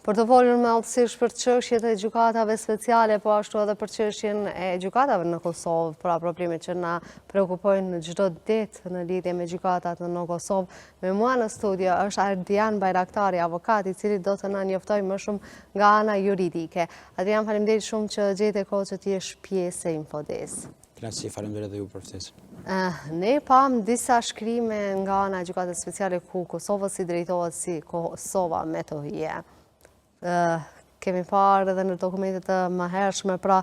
Për të folur më hollësisht për çështjet e gjykatave speciale, po ashtu edhe për çështjen e gjykatave në Kosovë, pra problemet që na preokupojnë çdo ditë në lidhje me gjykatat në Kosovë. Me mua në studio është Ardian Bajraktari, avokat i cili do të na njoftojë më shumë nga ana juridike. Ardian, faleminderit shumë që gjete kohë që të jesh pjesë e Infodes. Kënaqësi, faleminderit edhe ju për ftesën. Ne pamë disa shkrime nga ana e Gjykatës Speciale ku Kosovës i drejtohet si Kosova Metohije. Kemi parë edhe në dokumente të mëhershme, pra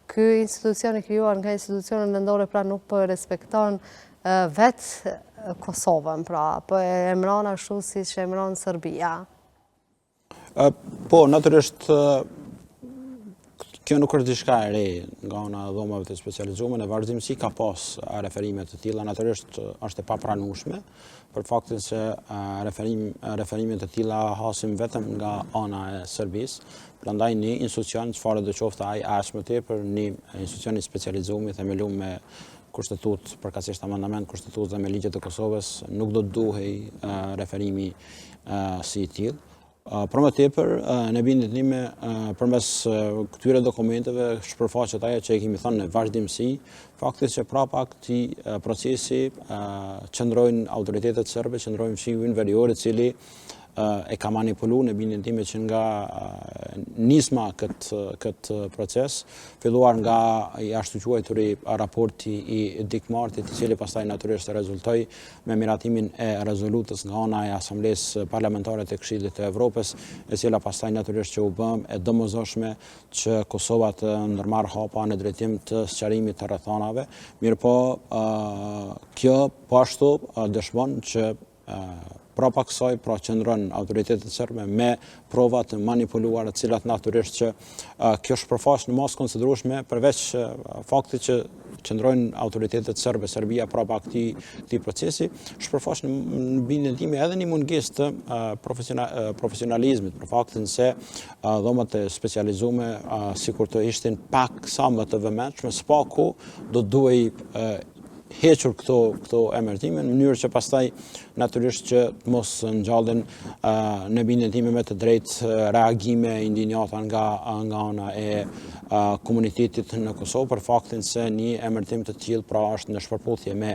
ky institucion i krijuar nga institucionet vendore pra nuk po e respekton vetë Kosovën, pra po e emron ashtu siç e emron Serbia. Po, natyrisht, kjo nuk është diçka e re nga ana e dhomave të specializume, në vazhdimësi ka pas referime të tilla, natyrisht është e papranueshme, për faktin se referim, referime të tilla hasim vetëm nga ana e Serbisë, prandaj një institucion, çfarëdo qoftë ai, aq më tepër një institucion i specializum i themelum me kushtetutë, përkatësisht amendament kushtetues dhe me ligjet e Kosovës, nuk do të duhej referimi si i tillë. Për më tepër, në bindjen time, përmes këtyre dokumenteve shpërfaqet ajo që e kemi thënë në vazhdimësi, fakti që prapa këtij procesi qëndrojnë autoritetet serbe, qëndrojnë fqinji verior, i cili e ka manipulu në bindjen time që nga nisma këtë, këtë proces, filluar nga i ashtuquajturi raporti i Dick Martit, i cili pastaj natyrisht rezultoi me miratimin e rezolutës nga ana e Asamblesë Parlamentare të Këshillit të Evropës, e cila pastaj natyrisht që u bë e domosdoshme që Kosova të ndërmarrë hapa në drejtim të sqarimit të rrethanave. Mirëpo, kjo po ashtu dëshmon që prapa kësaj pra qëndron autoritetet serbe me prova të manipuluara, të cilat natyrisht që kjo shpërfaq në masë konsiderueshme përveç faktit që qëndrojnë autoritetet serbe, Serbia prapa këtij këtij procesi, shpërfaq në, në bindjen time edhe një mungesë të profesionalizmit, për faktin se dhomat e specializume sikur të ishtin pak sa më të vëmendshme, së paku do duhej hequr këto këto emërtime në mënyrë që pastaj natyrisht që të mos ngjallin në bindjen time me të drejtë reagime indinjata nga nga ana e komunitetit në Kosovë për faktin se një emërtim të tillë pra është në shpërputhje me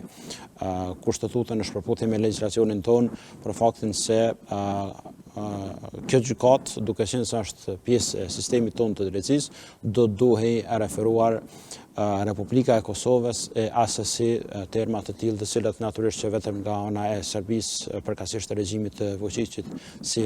kushtetutën, në shpërputhje me legjislacionin tonë për faktin se kjo gjykatë, duke qenë se është pjesë e sistemit tonë të drejtësisë, do duhej referuar Republika e Kosovës e asesi terma të tillë të cilët natyrisht që vetëm nga ana e Serbisë, përkatësisht regjimit të Vuçiqit, si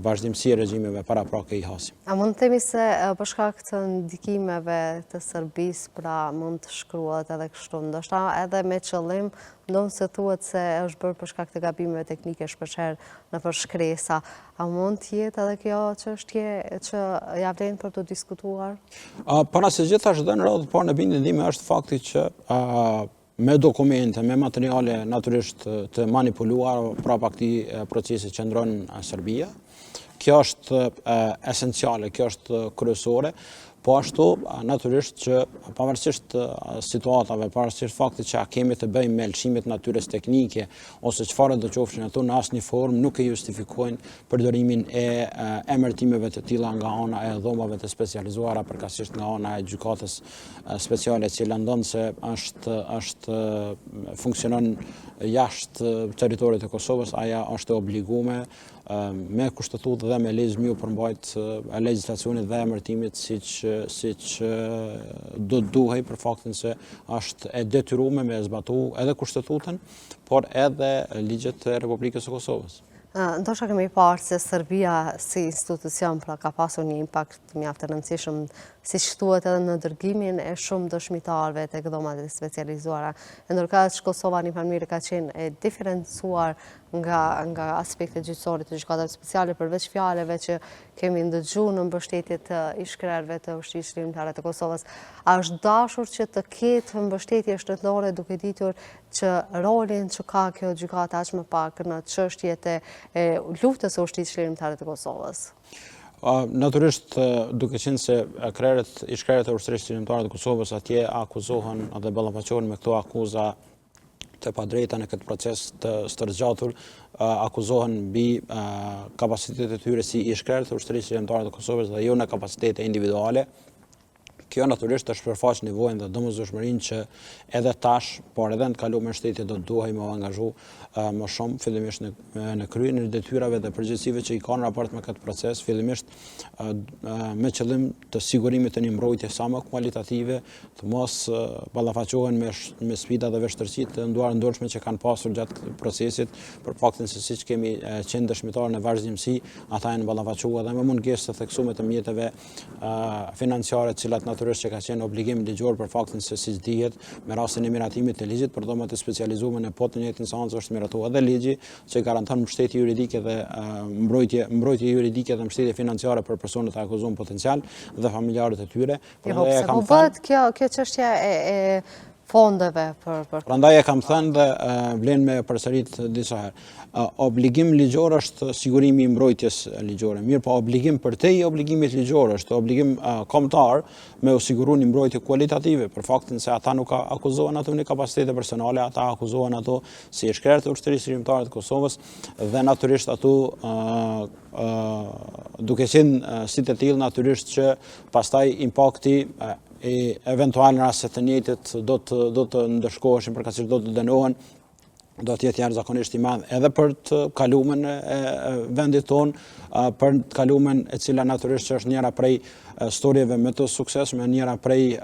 vazhdimësi e regjimeve paraprake i hasim. A mund të themi se për shkak të ndikimeve të Serbisë, pra mund të shkruhet edhe kështu, ndoshta edhe me qëllim, ndonëse thuhet se është bërë për shkak të gabimeve teknike shpeshherë nëpër shkresa, A mund të jetë edhe kjo çështje që ia vlen për të diskutuar? Para së gjithash dhe në radhë të parë në bindjen time është fakti që me dokumente, me materiale natyrisht të manipuluar prapa këtij procesi qëndron Serbia. Kjo është esenciale, kjo është kryesore. Po ashtu, natyrisht që pavarësisht situatave, pavarësisht faktit që a kemi të bëjmë me lëshime të natyrës teknike, ose çfarëdo qofshin ato në asnjë formë nuk e justifikojnë përdorimin e emërtimeve të tilla nga ana e dhomave të specializuara, përkatësisht nga ana e gjykatës speciale, e cila ndonëse është, është funksionon jashtë territorit të Kosovës, ajo është e obligume me kushtetutë dhe me ligj me iu përmbajt legjislacionit dhe emërtimit siç siç do të duhej për faktin se është e detyrume me zbatu edhe kushtetutën, por edhe ligjet e Republikës së Kosovës. Ndoshta kemi parë se Serbia si institucion pra ka pasur një impakt mjaft të rëndësishëm, siç thuhet edhe në dërgimin e shumë dëshmitarëve tek dhomat e specializuara. E ndërkaq Kosova në një farë mënyre ka qenë e diferencuar nga nga aspektet gjyqësore të gjykatave speciale përveç fjalëve që kemi ndëgju në mbështetje të ish-krerëve të Ushtrisë Çlirimtare të Kosovës. A është dashur që të ketë mbështetje shtetërore duke ditur që rolin që ka kjo gjykatë aq më pak në çështjet e luftës së Ushtrisë Çlirimtare të Kosovës? Natyrisht, duke qenë se krerët, ish-krerët e Ushtrisë Çlirimtare të Kosovës atje akuzohen dhe ballafaqohen me këto akuza. të padrejta në këtë proces të stërzgjatur akuzohen mbi kapacitetet e tyre si ish-krerë të Ushtrisë Çlirimtare të Kosovës dhe jo në kapacitete individuale. Kjo natyrisht të shpërfaq nevojën dhe domosdoshmërinë që edhe tash, por edhe në të kalumen shteti do të duhej me u angazhu më shumë, fillimisht në, në kryerjen e detyrave dhe përgjegjësive që i ka në raport me këtë proces, fillimisht me qëllim të sigurimit të një mbrojtje sa më kualitative, të mos ballafaqohen me, me sfida dhe vështirësi të ndonjëhershme që kanë pasur gjatë procesit, për faktin se siç kemi qenë dëshmitarë në vazhdimësi, ata janë ballafaquar edhe me mungesë të theksuar të mjeteve financiare, të cilat natyrisht që ka qenë obligim ligjor për faktin se siç dihet, me rastin e miratimit të ligjit për dhomat e specializuara në po të njëjtën seancë është miratuar edhe ligji që garanton mbështetje juridike dhe mbrojtje mbrojtje juridike dhe mbështetje financiare për personat e akuzuar potencial dhe familjarët e tyre. Jo, po pse po bëhet kjo kjo çështja e e fondeve për për Prandaj e kam thënë dhe vlen me përsërit disa herë. Obligim ligjor është sigurimi i mbrojtjes ligjore. Mirëpo obligim përtej obligimit ligjor është obligim kombëtar me u siguru një mbrojtje kualitative për faktin se ata nuk akuzohen ato në kapacitete personale, ata akuzohen ato si ish-krerë të Ushtrisë Çlirimtare të Kosovës dhe natyrisht ato duke qenë si të tillë natyrisht që pastaj impakti i eventual në rast se të njëjtit do të do të ndëshkoheshin përkatësisht do të dënohen do të jetë jashtëzakonisht i madh edhe për të kalumen e vendit tonë, për të kalumen e cila natyrisht që është njëra prej storieve më të suksesshme, njëra prej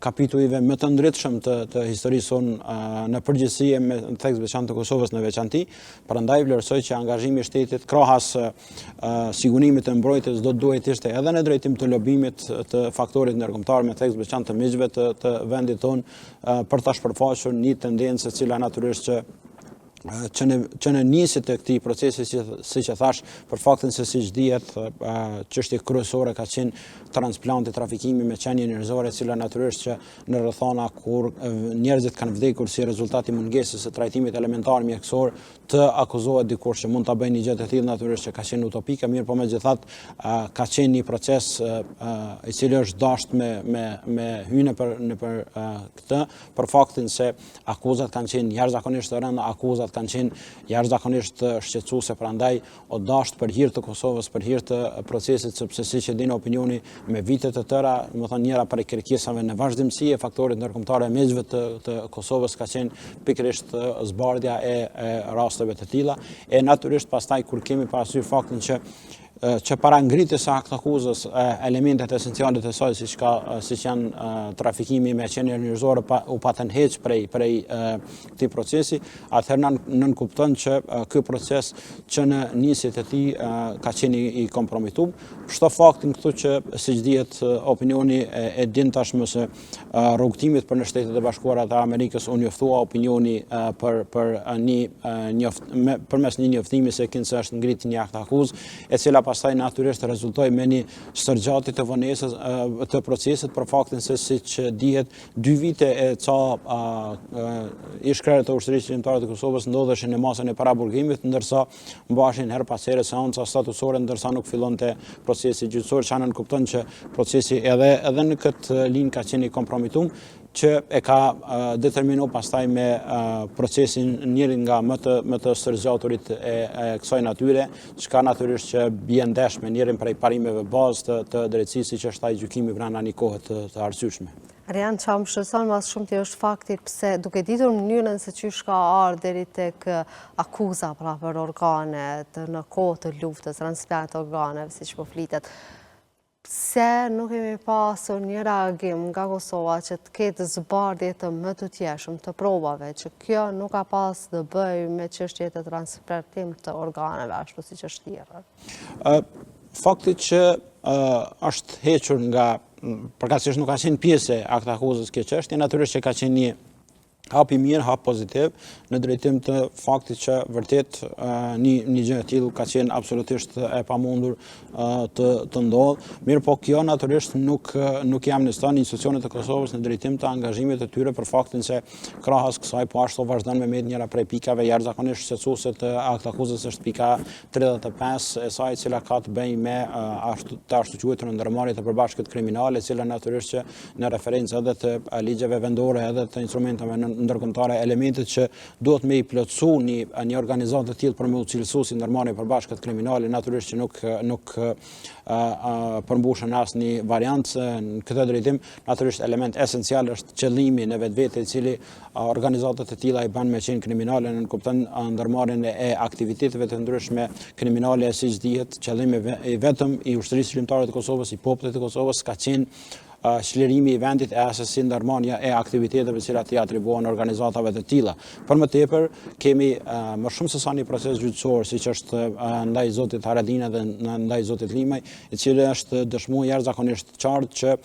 kapitujve më të ndritshëm të, të historisë sonë në përgjithësi e me theks veçantë të Kosovës në veçanti. Prandaj vlerësoj që angazhimi i shtetit krahas sigurimit të mbrojtjes do të duhej të ishte edhe në drejtim të lobimit të faktorit ndërkombëtar me theks veçantë të miqve të, të vendit tonë për ta shpërfaqur një tendencë e cila natyrisht që që në që në nisje të këtij procesi si siç e thash për faktin se siç dihet çështje kryesore ka qenë transplanti trafikimi me qenie njerëzore e cila natyrisht që në rrethana kur njerëzit kanë vdekur si rezultat i mungesës së trajtimit elementar mjekësor të akuzohet dikush që mund ta bëjë një gjë të tillë natyrisht që ka qenë utopike, mirëpo megjithatë ka qenë një proces i cili është dashtë me me me hy nëpër nëpër këtë për faktin se akuzat kanë qenë jashtëzakonisht të rënda, akuzat kanë qenë jashtëzakonisht shqetësuese, prandaj o dashtë për hir të Kosovës, për hir të procesit, sepse siç e din opinioni me vite të tëra, domethënë njëra prej kërkesave në vazhdimësi e faktorit ndërkombëtar e miqve të, të Kosovës ka qenë pikërisht zbardhja e, e rasteve të tilla, e natyrisht pastaj kur kemi parasysh faktin që që para ngritjes së aktakuzës elementet esenciale të saj siç ka siç janë trafikimi me qenie njerëzore pa, u patën heq prej prej këtij procesi, atëherë nënkupton që ky proces që në nisje të tij ka qenë i kompromitum. Shto faktin këtu që siç dihet opinioni e, e din tashmë se rrugëtimit për në Shtetet e Bashkuara të Amerikës u njoftua opinioni për për një njoft me, përmes një njoftimi se kinse është ngritur një aktakuzë, e cila pastaj natyrisht rezultoi me një stërgjatje të vonesës të procesit për faktin se siç dihet dy vite e ca ish-krerët e Ushtrisë Çlirimtare të Kosovës ndodheshin në masën e paraburgimit, ndërsa mbaheshin herë pas here seanca statusore ndërsa nuk fillonte procesi gjyqësor, që nënkupton që procesi edhe edhe në këtë linjë ka qenë i kompromitum, që e ka determinu pastaj me procesin njërin nga më të më të stërzgjaturit e, e kësaj natyre, çka natyrisht që bie ndesh me njërin prej parimeve bazë të, të drejtësisë, siç është ai gjykimi brenda një kohe të, të arsyeshme. Arian, ça më shqetëson ma së shumti është fakti pse duke ditur mënyrën se qysh ka ardhë deri tek akuza pra për organet në kohë të luftës, transplant organeve, siç po flitet, pse nuk kemi pasur një reagim nga Kosova që të ketë zbardhje të mëtutjeshëm të provave, që kjo nuk ka pas të bëjë me çështje të transplantim të organeve, ashtu siç është thirrur. Fakti që është hequr nga përkatësisht nuk ka qenë pjesë e aktakuzës kjo çështje, natyrisht që ka qenë një hap i mirë, hap pozitiv në drejtim të faktit që vërtet një një gjë e tillë ka qenë absolutisht e pamundur të të ndodhë. Mirëpo kjo natyrisht nuk nuk i amniston institucionet e Kosovës në drejtim të angazhimit të tyre për faktin se krahas kësaj po ashtu vazhdon me mbet njëra prej pikave jashtëzakonisht shqetësuese të aktakuzës është pika 35 e saj e cila ka të bëjë me ashtu, të ashtuquajturën ndërmarrje të përbashkët kriminale, e cila natyrisht që në referencë edhe të ligjeve vendore edhe të instrumenteve ndërkombëtare elementet që duhet me i plotësu një, një organizatë të tillë për me u cilësu si ndërmarrje e përbashkët kriminale, natyrisht që nuk, nuk përmbushen në asnjë variant në këtë drejtim, natyrisht element esencial është qëllimi në vetvete i cili organizatat e tilla i bën me qenë kriminale, nënkupton ndërmarrjen e aktiviteteve të ndryshme kriminale, siç dihet, qëllimi i vetëm i Ushtrisë Çlirimtare të Kosovës, i popullit të Kosovës ka qenë çlirimi i vendit e asesi ndërmarrja e aktiviteteve të cilat i atribuohen organizatave të tilla. Për më tepër, kemi më shumë se sa një proces gjyqësor, siç është ndaj zotit Haradinaj dhe ndaj zotit Limaj, i cili është dëshmu jashtëzakonisht qartë që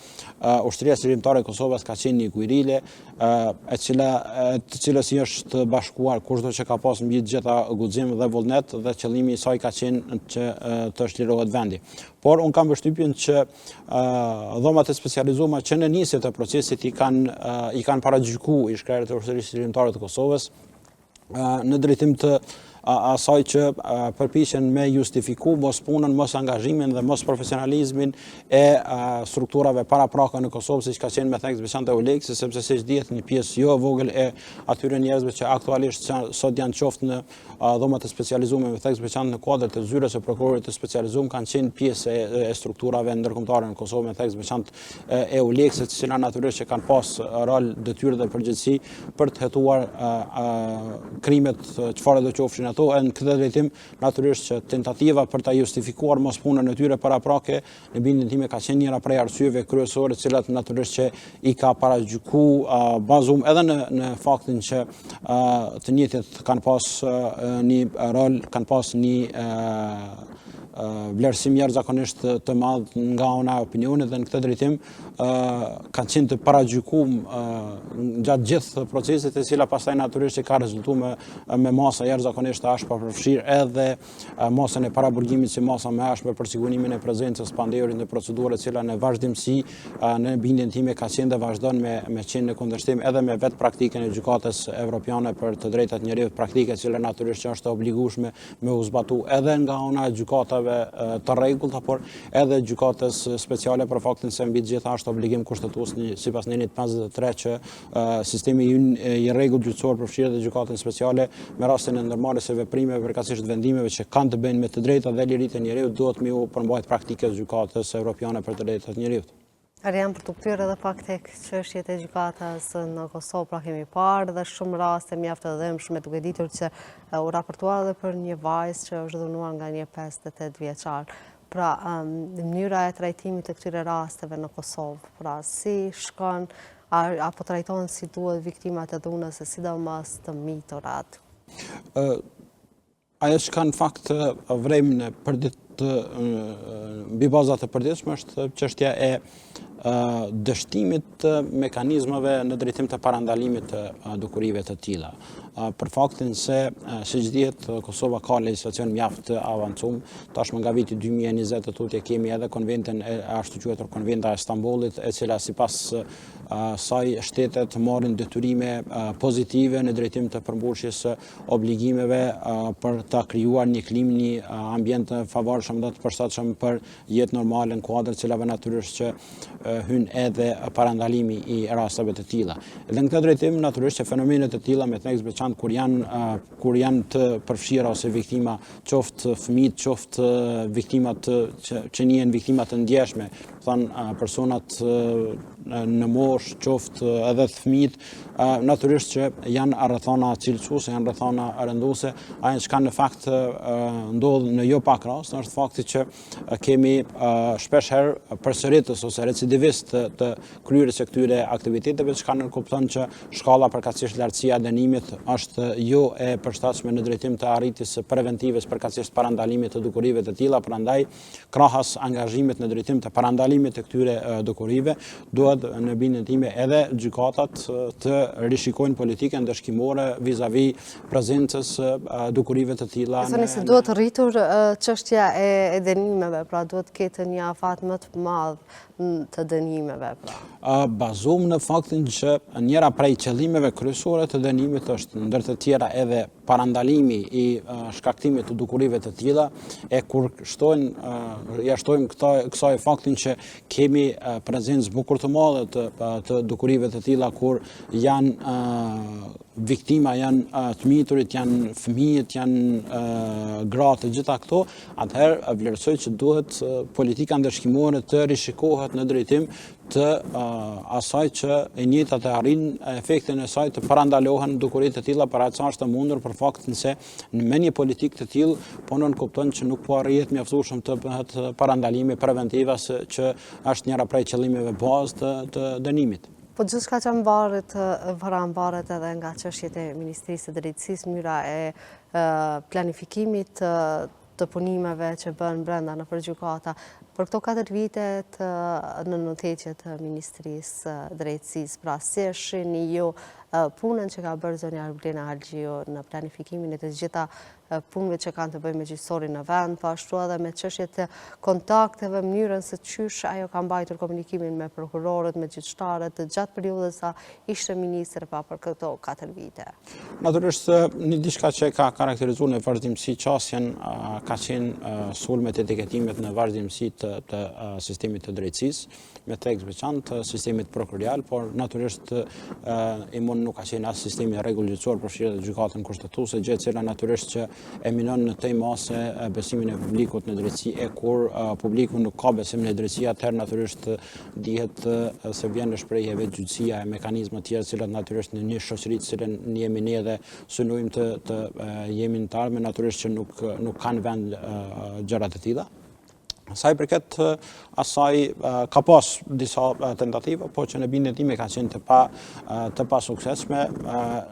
Ushtria Çlirimtare e Kosovës ka qenë një guerile, e cila të cilës i është bashkuar kushdo që ka pas mbi të gjitha guxim dhe vullnet dhe qëllimi i saj ka qenë që të çlirohet vendi. Por unë kam përshtypjen që dhomat e specializuara që në nisje të procesit i kanë i kanë paragjyku ish-krerët e Ushtrisë Çlirimtare të Kosovës në drejtim të asaj që përpiqen me justifiku mos punën, mos angazhimin dhe mos profesionalizmin e strukturave paraprake në Kosovë, siç ka qenë me theks të veçantë EULEX-i, sepse siç dihet një pjesë jo e vogël e atyre njerëzve që aktualisht sot janë qoftë në dhomat e specializume me theks të veçantë në kuadër të zyrës së prokurorit të specializum kanë qenë pjesë e strukturave ndërkombëtare në Kosovë me theks të veçantë EULEX-it, të cilat natyrisht që kanë pas rol, detyrë dhe përgjegjësi për të hetuar krimet çfarëdo qofshin ato, e në këtë drejtim natyrisht që tentativa për ta justifikuar mos punën e tyre paraprake Në bindjen time ka qenë njëra prej arsyeve kryesore, të cilat natyrisht që i ka paragjyku bazum edhe në në faktin që të njëjtit kanë pas një rol, kanë pas një vlerësim jashtëzakonisht të madh nga ana e opinionit dhe në këtë drejtim kanë qenë të paragjykum gjatë gjithë procesit e cila pastaj natyrisht që ka rezultu me, me masa jashtëzakonisht të ashpra përfshirë edhe masën e paraburgimit si masa më e ashpër për sigurimin e prezencës së pandehurit në procedurë e cila në vazhdimësi në bindjen time ka qenë dhe vazhdon me me qenë në kundërshtim edhe me vetë praktikën e Gjykatës Evropiane për të drejtat e njeriut, praktikë e cila natyrisht që është e obligueshme me u zbatu edhe nga ana e gjykatave të rregullta, por edhe gjykatës speciale për faktin se mbi të gjitha është obligim kushtetues sipas nenit 53 që Sistemi ynë i rregullt gjyqësor përfshirë edhe gjykatën speciale me rastin e ndërmarrjes së veprimeve, përkatësisht vendimeve që kanë të bëjnë me të drejtat dhe liritë e njeriut, duhet me iu përmbajt praktikës gjykatës evropiane për të drejtat e njeriut. Arian, për t'u kthyer edhe pak tek çështjet e gjykatës në Kosovë, pra kemi parë dhe shumë raste mjaft të dhimbshme duke ditur që u raportua edhe për një vajzë që është dhunuar nga një 58 vjeçar. Pra, mënyra e trajtimit të këtyre rasteve në Kosovë, pra si shkon A po trajtohen si duhet viktimat e dhunës e sidomos të miturat? Ajo çka në fakt vrejmë në përditë mbi baza të përditshme është çështja e dështimit të mekanizmave në drejtim të parandalimit të dukurive të tilla. Për faktin se, siç dihet, Kosova ka legjislacion mjaft të avancum, tashmë nga viti 2020 e tutje kemi edhe konventën e ashtuquajtur Konventa e Stambollit, e cila sipas saj shtetet marrin detyrime pozitive në drejtim të përmbushjes së obligimeve për ta krijuar një klimë, një ambient të favorshëm dhe të përshtatshëm për jetë normale në kuadër të cilave natyrisht që hyn edhe parandalimi i rasteve të tilla. Edhe në këtë drejtim natyrisht që fenomene të tilla me theks të veçantë kur janë kur janë të përfshira ose viktima, qoftë fëmijët, qoftë viktimat që, që njihen viktima të ndjeshme, thonë personat në moshë, qoftë edhe fëmijët, natyrisht që janë rrethana cilësuese, janë rrethana rënduese, ajo çka në fakt ndodh në jo pak raste, është fakti që kemi shpesh herë përsëritës ose recidivistë të, të kryerjes së këtyre aktiviteteve, çka nënkupton që shkalla përkatësisht lartësia e dënimit është jo e përshtatshme në drejtim të arritjes së preventivës përkatësisht parandalimit të dukurive të tilla, prandaj krahas angazhimit në drejtim të parandalimit të këtyre dukurive, duhet në bindjen time edhe gjykatat të rishikojnë politikën ndëshkimore vizavi prezencës së dukurive të tilla. Besoni se duhet rritur çështja e dënimeve, pra duhet të ketë një afat më të madh. të dënimeve, pra? Bazum në faktin që njëra prej qëllimeve kryesore të dënimit është ndër të tjera edhe parandalimi i shkaktimit të dukurive të tilla, e kur shtojnë, ja shtojmë këta, kësaj faktin që kemi prezencë bukur të madhe të, të dukurive të tilla kur janë viktima, janë të miturit, janë fëmijët, janë gratë, të gjitha këto, atëherë vlerësoj që duhet politika ndëshkimore të rishikohet në drejtim të asaj që e njëjta të arrin efektin e saj të parandalohen dukuri të tilla për aq sa është e mundur për faktin se me një politikë të tillë po nënkupton që nuk po arrihet mjaftueshëm të bëhet parandalimi preventiva se që është njëra prej qëllimeve bazë të, të dënimit. Po gjithçka që mvaret, pra mvaret edhe nga çështjet e Ministrisë së Drejtësisë, mënyra e planifikimit të punimeve që bëhen brenda nëpër gjykata. Për këto 4 vite të në udhëheqje të Ministrisë së Drejtësisë, pra si e shihni ju punën që ka bërë zonja Albulena Haxhiu në planifikimin e të gjitha punëve që kanë të bëjnë me gjyqësorin në vend, po ashtu edhe me çështjet e kontakteve, mënyrën se qysh ajo ka mbajtur komunikimin me prokurorët, me gjyqtarët, gjatë periudhës sa ishte ministre pra për këto 4 vite. Natyrisht, një diçka që ka karakterizuar në vazhdimësi qasjen ka qenë sulmet e etiketimet në vazhdimësi të, të sistemit të drejtësisë, me theks veçantë të sistemit prokurorial, por natyrisht imun nuk ka qenë as sistemi i rregullt gjyqësor përfshirë edhe gjykatën kushtetuese, gjë e cila natyrisht që e minon në tej mase besimin e publikut në drejtësi e kur publiku nuk ka besim në drejtësi, atëherë natyrisht dihet se vjen në shprehje vetë gjyqësia e mekanizma të tjera, të cilat natyrisht në një shoqëri të cilën ne jemi ne dhe synojmë të të jemi në të ardhmen, natyrisht që nuk nuk kanë vend gjëra të tilla. Sa i përket asaj, ka pas disa tentativa, po që në bindjen time kanë qenë të pa të pasuksesshme,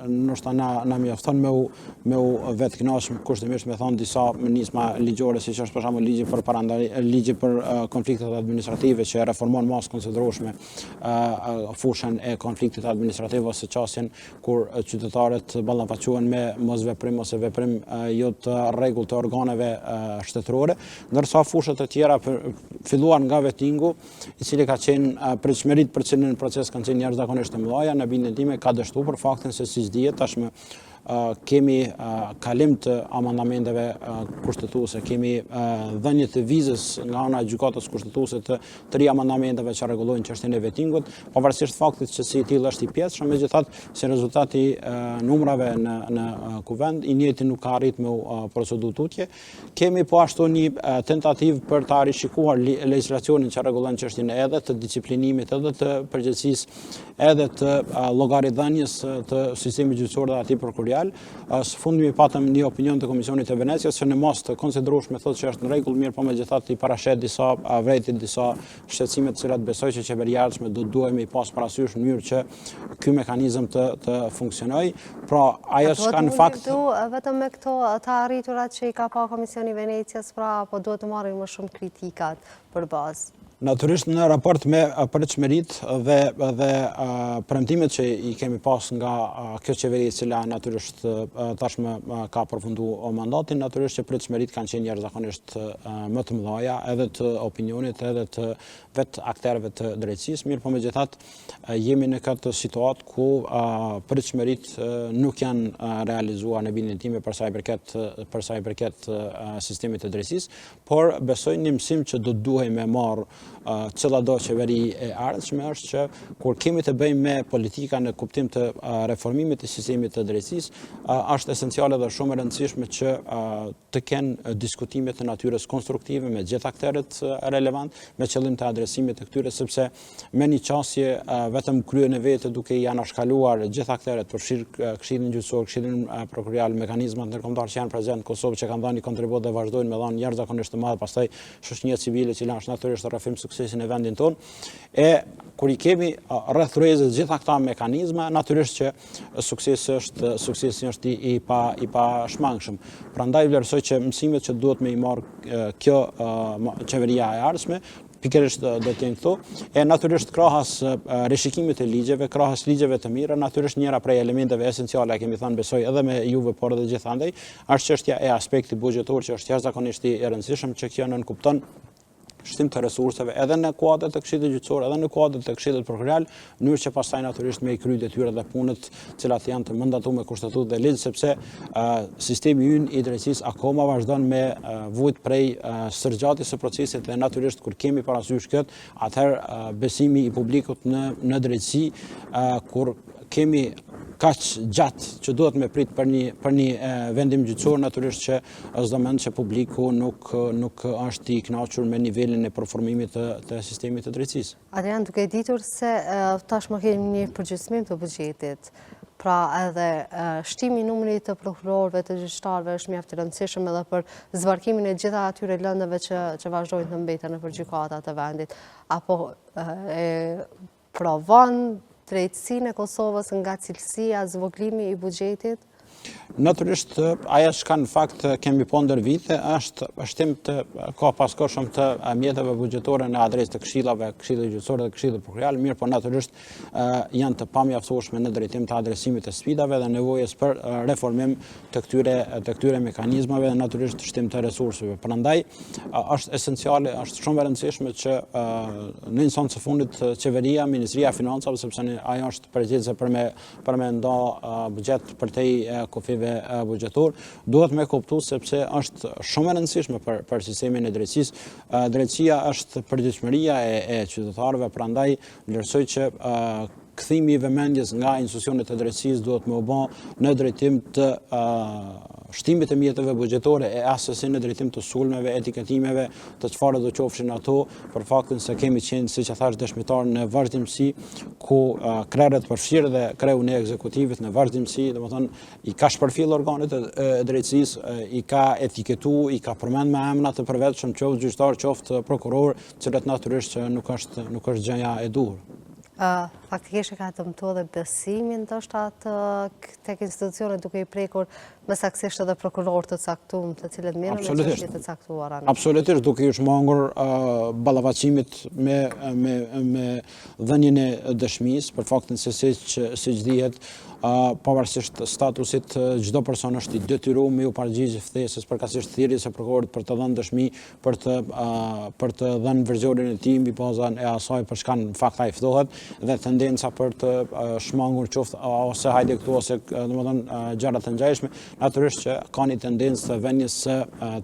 ndoshta na na mjafton me u me u vetëkënaq kushtimisht me thonë disa nisma ligjore siç është për shembull ligji për parandalim ligji për konfliktet administrative që e reformon masë konsiderueshme fushën e konfliktit administrativ ose qasjen kur qytetarët ballafaqohen me mosveprim ose veprim jo të rregullt të organeve shtetërore, ndërsa fushat e tjera filluar nga vetingu, i cili ka qenë pritshmëritë për cilin proces kanë qenë jashtëzakonisht të mëdha, në bindjen time ka dështuar për faktin se siç dihet tashmë kemi kalim të amendamenteve kushtetuese, kemi dhënie të vizës nga ana e gjykatës kushtetuese të tri amendamenteve që rregullojnë çështjen e vetingut, pavarësisht faktit që si i tillë është i pjesshëm, megjithatë si rezultat i numrave në në kuvend, i njëjti nuk ka arrit me u procedu tutje. Kemi po ashtu një tentativë për ta rishikuar legjislacionin që rregullon çështjen edhe të disiplinimit, edhe të përgjegjësisë, edhe të llogaridhënies të sistemit gjyqësor dhe atij prokurorial. Së fundmi patëm një opinion të Komisionit të Venecias që në masë të konsiderueshme thotë që është në rregull, mirëpo megjithatë i parasheh disa vërejtje, disa shqetësime të cilat besoj që qeveria e ardhshme do të duhej me i pas parasysh në mënyrë që ky mekanizëm të të funksionojë. Pra, ajo çka në fakt vetëm me këto të arritura që i ka pa Komisioni i Venecias, pra apo duhet të marrim më shumë kritikat për bazë? Natyrisht në raport me pritshmëritë dhe dhe premtimet që i kemi pas nga kjo qeveri e cila natyrisht tashmë ka përfundu mandatin, natyrisht që pritshmëritë kanë qenë jashtëzakonisht më të mëdha edhe të opinionit edhe të vetë akterëve të drejtësisë, mirëpo megjithatë jemi në këtë situatë ku pritshmëritë nuk janë realizuar në bindjen time për sa i përket për sa i përket sistemit të drejtësisë, por besoj një mësim që do të duhej me marrë cilado qeveri e ardhshme është që kur kemi të bëjmë me politika në kuptim të reformimit të sistemit të drejtësisë, është esenciale dhe shumë e rëndësishme që të kenë diskutime të natyrës konstruktive me gjithë akterët relevant, me qëllim të adresimit të këtyre, sepse me një qasje vetëm krye në vete duke i anashkaluar gjithë akterët, përfshirë Këshillin Gjyqësor, Këshillin Prokurorial, mekanizmat ndërkombëtarë që janë prezent në Kosovë që kanë dhënë një kontribut dhe vazhdojnë me dhënë jashtëzakonisht të madh, pastaj shoqëria civile që është natyrisht rrëfim suksesi në vendin tonë. E kur i kemi rreth tryezës gjitha këta mekanizma, natyrisht që suksesi është suksesi është i, i pa i pashmangshëm. Prandaj vlerësoj që mësimet që duhet me i marr kjo qeveria e ardhshme pikërisht do të jenë këto. E natyrisht krahas rishikimit të ligjeve, krahas ligjeve të mira, natyrisht njëra prej elementeve esenciale, e kemi thënë besoj edhe me juve, por edhe gjithandej, është çështja e aspektit buxhetor që është jashtëzakonisht i rëndësishëm që kjo nënkupton. shtim të resurseve edhe në kuadër të Këshillit Gjyqësor, edhe në kuadër të Këshillit Prokurorial, në mënyrë që pastaj natyrisht me i kry detyrat dhe punët të cilat janë të mandatume me kushtetutë dhe ligj, sepse sistemi ynë i drejtësisë akoma vazhdon me vujt prej stërzgjatjes së procesit dhe natyrisht kur kemi parasysh këtë, atëherë besimi i publikut në në drejtësi kur kemi kaq gjatë që duhet me prit për një për një vendim gjyqësor natyrisht që s'do mend që publiku nuk nuk është i kënaqur me nivelin e performimit të të sistemit të drejtësisë. Adrian, duke e ditur se tashmë kemi një përgjysmim të buxhetit, pra edhe shtimi i numrit të prokurorëve, të gjyqtarëve është mjaft i rëndësishëm edhe për zbarkimin e gjitha atyre lëndëve që që vazhdojnë të mbeten nëpër gjykata të vendit. Apo e provon drejtësinë e Kosovës nga cilësia, zvoglimi i buxhetit? Natyrisht, ajo çka në fakt kemi po ndër vite, është shtim të kohëpaskohshëm të mjeteve buxhetore në adresë të këshillave, këshillit gjyqësor dhe këshillit prokurorial, mirëpo natyrisht janë të pamjaftueshme në drejtim të adresimit të sfidave dhe nevojës për reformim të këtyre, të këtyre mekanizmave dhe natyrisht shtim të resurseve. Prandaj, është esenciale, është shumë e rëndësishme që në instancë të fundit qeveria, Ministria e Financave, sepse ajo është përgjegjëse për me për me nda buxhet përtej kufijve buxhetor, duhet me kuptu sepse është shumë e rëndësishme për, për sistemin e drejtësisë. Drejtësia është përgjegjshmëria e, e qytetarëve, prandaj vlerësoj që kthimi i vëmendjes nga institucionet e drejtësisë duhet me u bë në drejtim të shtimit të mjeteve buxhetore e assesi në drejtim të sulmeve, etiketimeve, të çfarëdo qofshin ato, për faktin se kemi qenë, siç e thashë, dëshmitar në vazhdimësi, ku krerët përfshirë dhe kreun e ekzekutivit në vazhdimësi, domethënë, i ka shpërfill organet e drejtësisë, i ka etiketu, i ka përmend me emna të përvetshëm, qoftë gjyqtar, qoftë prokuror, të cilët natyrisht që nuk është, nuk është gjëja e duhur. Faktikisht e ka dëmtu edhe besimin ndoshta të tek institucionet duke i prekur më saktësisht edhe prokurorë të caktum, të cilët merren me çështje të caktuara. Absolutisht, duke iu shmangur ballafaqimit me me me dhënien e dëshmisë për faktin se siç siç dihet, pavarësisht statusit, çdo person është i detyruar me iu përgjigj ftesës, përkatësisht thirrjes së prokurorit për të dhënë dëshmi për të për të dhënë versionin e tij mbi bazën e asaj për çka në fakt ai ftohet dhe tendenca për të shmangur qoftë ose hajde këtu ose domethënë gjëra të ngjashme, natyrisht që ka një tendencë të vënies së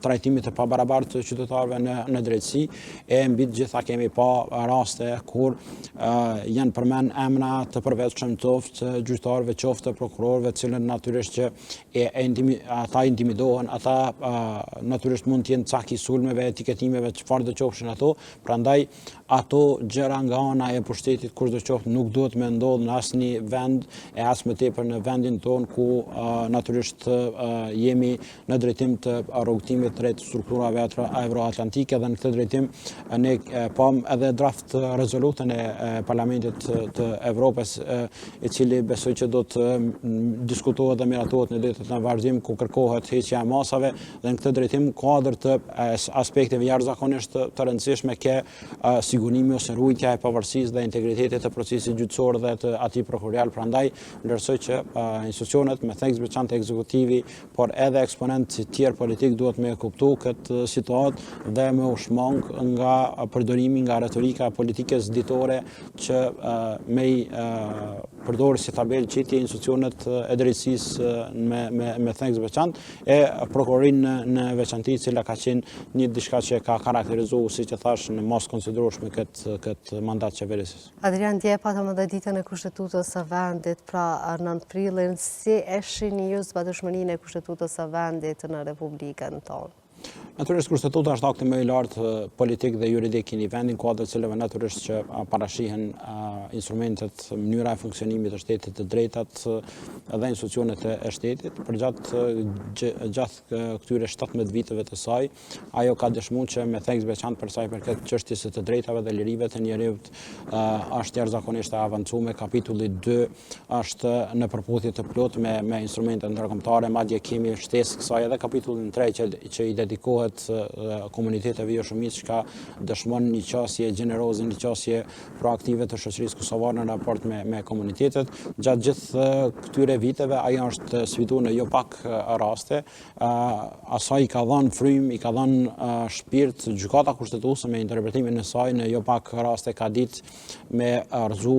trajtimit të pabarabartë të qytetarëve në në drejtësi e mbi të gjitha kemi pa raste kur janë përmend emra të përvetshëm qoftë gjyqtarëve, qoftë prokurorëve, të cilët natyrisht që e, e intimi, ata intimidohen, ata natyrisht mund të jenë cak i sulmeve, etiketimeve, çfarëdo qofshin ato, prandaj ato gjëra nga ana e pushtetit kushdo qoftë nuk duhet me ndodhë në asnjë vend e as më tepër në vendin tonë ku natyrisht jemi në drejtim të rrugëtimit drejt strukturave euroatlantike dhe në këtë drejtim ne pamë edhe draft rezolutën e Parlamentit të Evropës i cili besoj që do të diskutohet dhe miratohet në ditët në vazhdim ku kërkohet heqja e masave dhe në këtë drejtim kuadër të aspekteve jashtëzakonisht të rëndësishme ke sigurimi ose ruajtja e pavarësisë dhe integritetit të procesit gjyqësor dhe të atij prokurorial. Prandaj vlerësoj që institucionet me theks veçantë ekzekutivi, por edhe eksponentë të tjerë politik duhet me e kuptu këtë situatë dhe me u shmang nga përdorimi nga retorika e politikës ditore që me i përdorë si tabelë qitje institucionet e drejtësisë me, me, me theks veçantë, e prokurorinë në, në veçanti, cila ka qenë një diçka që ka karakterizu, siç e thashë, në masë konsiderueshme këtë, këtë mandat qeverisës. Adrian, dje patëm edhe ditën e kushtetutës së vendit, pra 9 prillin, si e shihni ju zbatueshmërinë e kushtetutës së vendit në Republikën tonë? Natyrisht kushtetuta është akti më i lartë politik dhe juridik i një vendi, në kuadër të cilëve natyrisht që parashihen instrumentet, mënyra e funksionimit të shtetit, të drejtat dhe institucionet e shtetit. Përgjatë gjatë këtyre 17 viteve të saj, ajo ka dëshmuar që me theks veçantë për sa i përket çështjes së të drejtave dhe lirive të njeriut është jashtëzakonisht e avancuar. Kapitulli 2 është në përputhje të plotë me me instrumentet ndërkombëtare, madje kemi shtesë kësaj edhe kapitullin 3 që që i dedikohet. drejtohet komuniteteve joshumicë, çka dëshmon një qasje gjeneroze, një qasje proaktive të shoqërisë kosovare në raport me, me komunitetet. Gjatë gjithë këtyre viteve, ajo është sfidu në jo pak raste, asaj i ka dhënë frymë, i ka dhënë shpirt gjykata kushtetuese me interpretimin e saj në jo pak raste ka ditë me rrëzu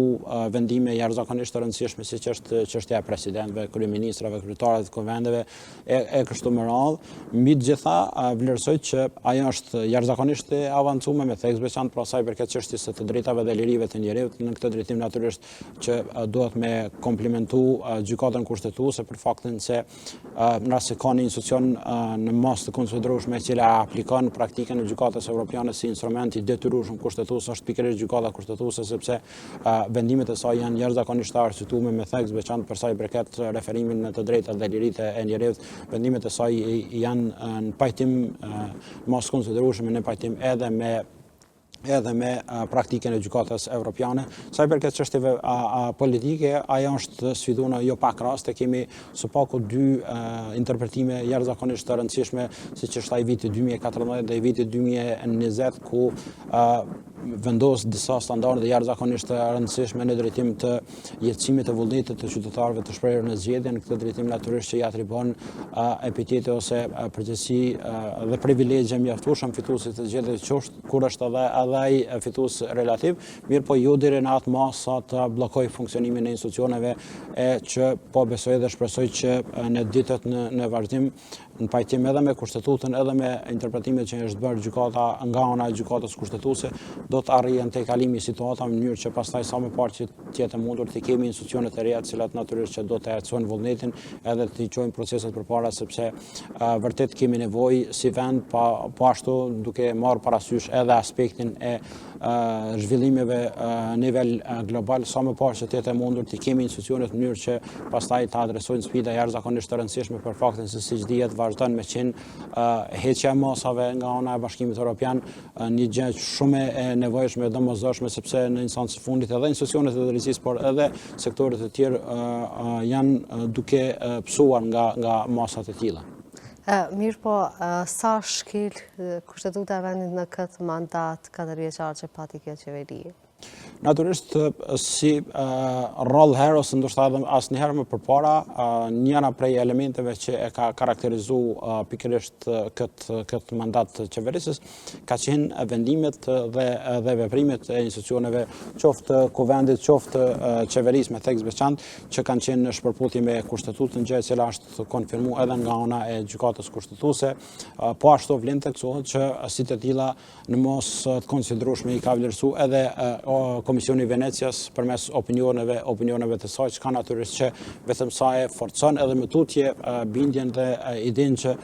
vendime jashtëzakonisht të rëndësishme siç është çështja e presidentëve, kryeministrave, kryetarëve të kuvendeve e, e kështu me radhë. Mbi të gjitha vlerësoj që ajo është jashtëzakonisht e avancuar me theks veçantë pra sa i përket çështjes së të drejtave dhe lirive të njeriut. Në këtë drejtim natyrisht që duhet me komplimentu gjykatën kushtetuese për faktin se në rast se ka një institucion në masë të konsiderueshme e cila aplikon praktikën e gjykatës evropiane si instrument i detyrueshëm kushtetues është pikërisht gjykata kushtetuese sepse vendimet e saj janë jashtëzakonisht të arsyetuara me theks veçantë për sa i përket referimin në të drejtat dhe liritë e njeriut. Vendimet e saj janë në pajtim në masë të konsiderueshme në pajtim edhe me edhe me praktikën e gjykatës evropiane. Sa i përket çështjeve politike, ajo është sfidu në jo pak raste, kemi së paku dy interpretime jashtëzakonisht të rëndësishme, siç është ai i vitit 2014 dhe i vitit 2020, ku vendos disa standarde jashtëzakonisht të rëndësishme në drejtim të jetësimit të vullnetit të qytetarëve të shprehur në zgjedhje, në këtë drejtim natyrisht që i atribuon epitete ose përgjegjësi dhe privilegje mjaftueshëm fituesit të zgjedhjeve qoftë kur është edhe edhe ai fitues relativ, mirëpo jo deri në atë masë sa të bllokojë funksionimin e institucioneve e që po besoj dhe shpresoj që në ditët në, në vazhdim në pajtim edhe me kushtetutën edhe me interpretimet që është bërë gjykata nga ana e gjykatës kushtetuese do të arrihen tejkalimi i situatave në mënyrë që pastaj sa më parë që të jetë e mundur të kemi institucione të reja të cilat natyrisht që do të ecojnë vullnetin edhe të çojnë proceset përpara sepse vërtet kemi nevojë si vend pa, po ashtu duke marrë parasysh edhe aspektin e zhvillimeve në nivel global, sa më parë që të jetë e mundur të kemi institucionet në mënyrë që pastaj të adresojnë sfida jashtëzakonisht të rëndësishme për faktin se siç dihet vazhdon me qenë heqja e masave nga ana e Bashkimit Evropian, një gjë shumë e nevojshme e domosdoshme sepse në instancë të fundit edhe institucionet e drejtësisë, por edhe sektorët e tjerë janë duke pësuar nga nga masat e tilla. Mirëpo, sa shkel kushtetuta e vendit në këtë mandat katërvjeçar që pati kjo qeveri? Natyrisht, si rrallë herë ose ndoshta edhe asnjëherë më përpara, njëra prej elementeve që e ka karakterizu pikërisht këtë këtë mandat qeverisës ka qenë vendimet dhe dhe veprimet e institucioneve, qoftë kuvendit, qoftë qeverisë me theks veçantë, që kanë qenë në shpërputhje me kushtetutën, gjë e cila është konfirmu edhe nga ana e gjykatës kushtetuese. Po ashtu vlen të theksohet që si të tilla në masë të konsiderueshme i ka vlerësu edhe Komisioni i Venecias përmes opinioneve, opinioneve të saj, çka natyrisht që vetëm sa e forcon edhe më tutje bindjen dhe idenë që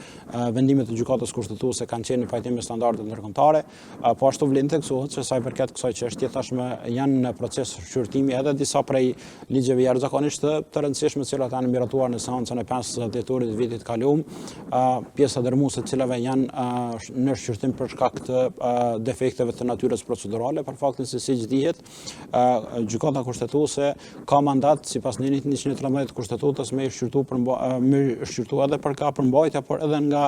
vendimet e gjykatës kushtetuese kanë qenë në pajtim me standardet ndërkombëtare. Po ashtu vlen të theksohet që sa i përket kësaj çështje tashmë janë në proces shqyrtimi edhe disa prej ligjeve jashtëzakonisht të, të rëndësishme të cilat janë miratuar në seancën e 5 dhjetorit të vitit kalum, pjesa dërmuese të cilave janë në shqyrtim për shkak të defekteve të natyrës procedurale, për faktin se siç dihet, gjykata kushtetuese ka mandat sipas nenit 113 të kushtetutës me shqyrtu me shqyrtu edhe për nga përmbajtja, por edhe nga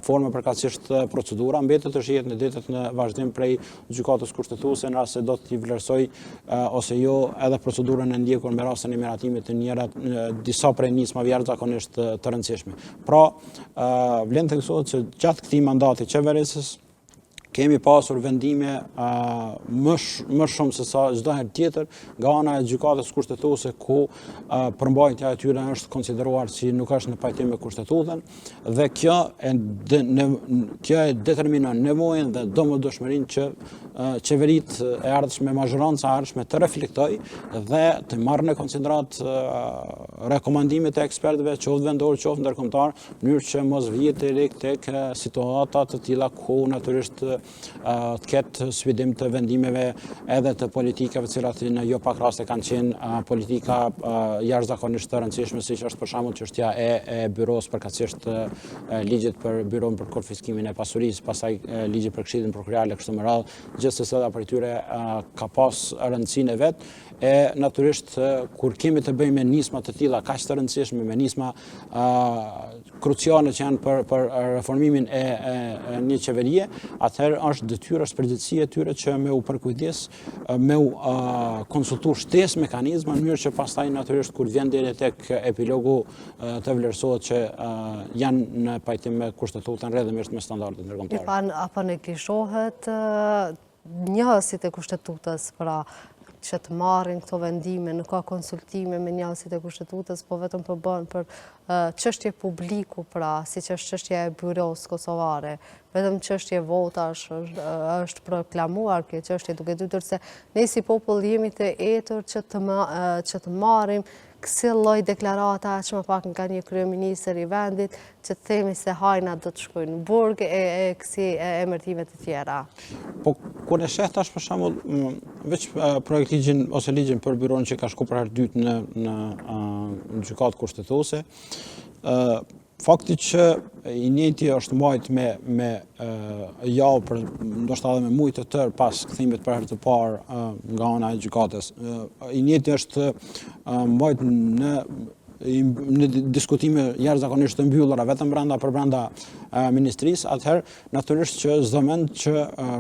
forma përkatësisht procedura, mbetet të shihet në ditët në vazhdim prej gjykatës kushtetuese në rast se do t'i vlerësojë ose jo edhe procedurën e ndjekur me rastin e miratimit të njëra disa prej nismave jashtëzakonisht të rëndësishme. Pra, vlen të theksohet që gjatë këtij mandati qeverisës kemi pasur vendime më më shumë se sa çdo herë tjetër nga ana e gjykatës kushtetuese ku përmbajtja e tyre është konsideruar si nuk është në pajtim me kushtetutën dhe kjo e de, në, kjo e determinon nevojën dhe domosdoshmërinë që qeveritë e ardhshme, mazhoranca e ardhshme të reflektojë dhe të marrë në konsideratë rekomandimet e ekspertëve, qoftë vendor, qoftë ndërkombëtar, në mënyrë që mos vihet deri tek situata të tilla ku natyrisht të ketë sfidim të vendimeve edhe të politikave të cilat në jo pak raste kanë qenë politika jashtëzakonisht të rëndësishme, siç është për shembull çështja e, e byrosë përkatësisht ligjit për byronë për konfiskimin e pasurisë, pastaj ligji për Këshillin Prokurorial e kështu me radhë. Gjithsecila prej tyre ka pas rëndësinë e vet, e natyrisht kur kemi të bëjmë me nisma të tilla kaq të rëndësishme, me nisma kruciale që janë për për reformimin e, e, e një qeverie, atëherë është detyrë, është përgjegjësi e tyre që me u përkujdes, me u konsultu shtesë mekanizma në mënyrë që pastaj natyrisht kur vjen deri tek epilogu të vlerësohet që janë në pajtim me kushtetutën rrjedhimisht me standardet ndërkombëtare. Mirë, a po neglizhohet njohësit e kushtetutës, pra që të marrin këto vendime, nuk ka konsultime me njohësit e kushtetutës, po vetëm po bëhen për çështje publiku, pra, siç është çështja e byrosë kosovare, vetëm çështje votash është proklamuar kjo çështje, duke ditur se ne si popull jemi të etur që të, që të marrim kësi lloj deklarata aq më pak nga një kryeministër i vendit që të themi se hajnat do të shkojnë në burg e, e kësi emërtime të tjera. Po, kur e sheh tash për shembull, veç projektligjin ose ligjin për byronë që ka shku për herë dytë në, në, në gjykatë kushtetuese, Fakti që i njëjti është mbajt me, me javë, për, ndoshta edhe me muaj të tërë pas kthimit për herë të parë nga ana e gjykatës. I njëjti është mbajt në në diskutime jashtëzakonisht të mbyllura vetëm brenda për brenda ministrisë, atëherë natyrisht që s'do mend që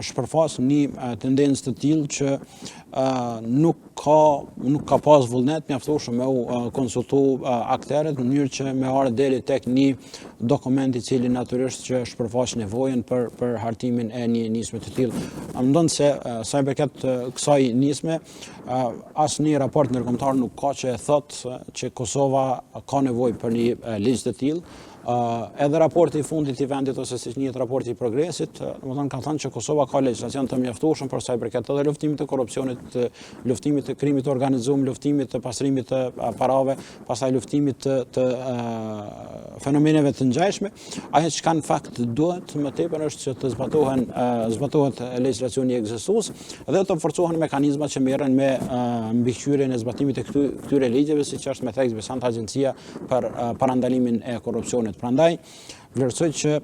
shpërfaq një tendencë të tillë që nuk ka nuk ka pas vullnet mjaftueshëm me u konsultu akterët në mënyrë që me ardhë deri tek një dokument i cili natyrisht që shpërfaq nevojën për për hartimin e një nisme të tillë. Ndonëse sa i përket kësaj nisme, asnjë raport ndërkombëtar nuk ka që e thotë që Kosova ka nevojë për një ligj të tillë, Edhe raporti i fundit i vendit ose siç njihet raporti i progresit, domethënë ka thënë që Kosova ka legjislacion të mjaftueshëm për sa i përket edhe luftimit të korrupsionit, luftimit të krimit të organizuar, luftimit të pastrimit të parave, pastaj luftimit të, të fenomeneve të ngjashme. Ajo çka në fakt duhet më tepër është që të zbatohen zbatohet legjislacioni ekzistues dhe të forcohen mekanizmat që merren me mbikëqyrjen e zbatimit të këtyre ligjeve, siç është me theks të veçantë agjencia për parandalimin e korrupsionit. Prandaj, vlerësoj që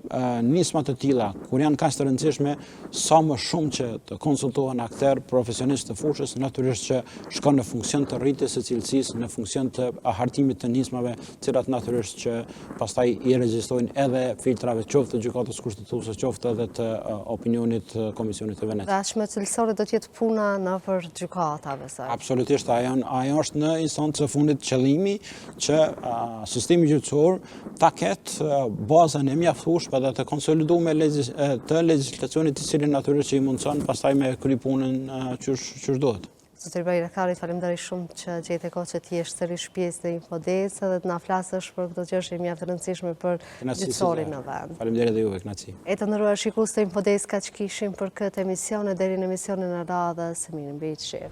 nisma të tilla, kur janë kaq të rëndësishme, sa më shumë që të konsultohen akterë profesionistë të fushës, natyrisht që shkon në funksion të rritjes së cilësisë, në funksion të hartimit të nismave, të cilat natyrisht që pastaj i rezistojnë edhe filtrave qoftë të gjykatës kushtetuese, qoftë edhe të opinionit të Komisionit të Venecias. Dhe aq më cilësore do të jetë puna nëpër gjykata, besoj. Absolutisht, ajo ajo është në instancë të fundit qëllimi që sistemi gjyqësor ta ketë bazën e mjaftueshme dhe të konsoliduar të legjislacionit i cili natyrisht që i mundëson pastaj me kry punën qysh qysh duhet. Zotëri Bajraktari, faleminderit shumë që gjete kohë që të jesh sërish pjesë e Infodays edhe të na flasësh për këto çështje mjaft të rëndësishme për gjyqësorin në vend. Faleminderit edhe juve, kënaqësi. E të nderuar shikues të Infodays kaq kishim për këtë emision e deri në emisionin e radhës, mirëmbetshi.